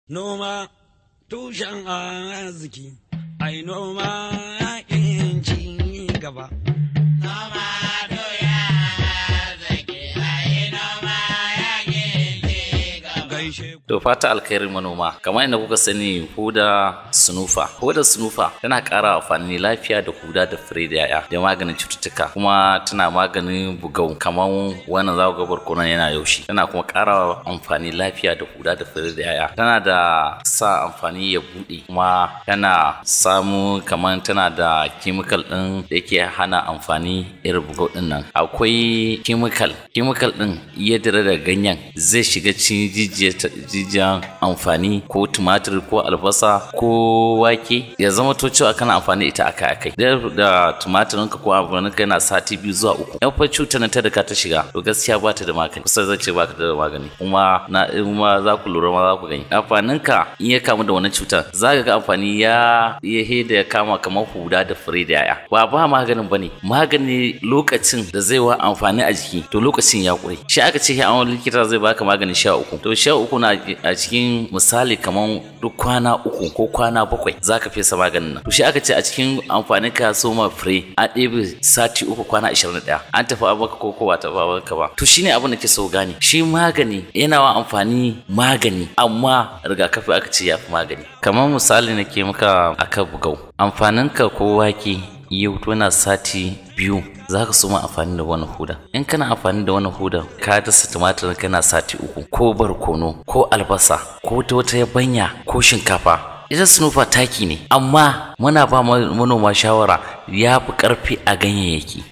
Noma tushen arziki, ai noma yakin ci gaba. Noma doya arziki, ai noma yakin ci gaba. Gaishe ku. To fata alkhairin manoma, kamar yadda kuka sani huda sunufa. Huda sunufa tana ƙara amfani lafiya da huda da fure da yaya da maganin cututtuka, kuma tana maganin bugau kamar wannan za ku ga barkonon yana yaushi. Tana kuma ƙara amfani lafiya da huda da fure da yaya. Tana da sa amfani ya buɗe, kuma tana samu kamar tana da chemical ɗin da yake hana amfani irin bugau ɗin nan. Akwai chemical ɗin ya dira da ganyen zai shiga cikin jijiyan amfani ko tumatir ko albasa ko wake, ya zama to cewa kana amfani ita akai akai da tumatirinka ko amfaninka yana sati 2 zuwa 3. Yan fa cutar nan ta riga ta shiga, to gaskiya ba ta da magani, kusa zan ce ba ta da magani. Kuma na kuma za ku lura ma za ku gani amfaninka in ya kamu da wannan cutar, za ka ga amfani ya ya da ya kama kamar huda da fure da yaya. Ba maganin bane, magani lokacin da zai wa amfani a jiki to lokacin ya kure. Shi aka ce an likita zai baka maganin 13, to 13 na a cikin misali kamar duk kwana 3 ko kwana 7 zaka fesa maganin nan. To shi aka ce a cikin amfanin ka soma fure a ɗebe sati 3 kwana 21 an tafi a baka ko ba ta baka ba. To shine abin da ke so gane, shi magani yana wa amfani magani, amma rigakafi aka ce yafi magani. Kamar misali nake maka aka bugau amfaninka ko wake yau to na sati 2 za ka soma amfani da wannan huda. In kana amfani da wannan huda ka dasa tumatir kana sati 3 ko barkono ko albasa ko ta wata yabanya ko shinkafa. Ita sunufa taki ne, amma muna ba manoma shawara ya fi ƙarfi a ganyayyaki.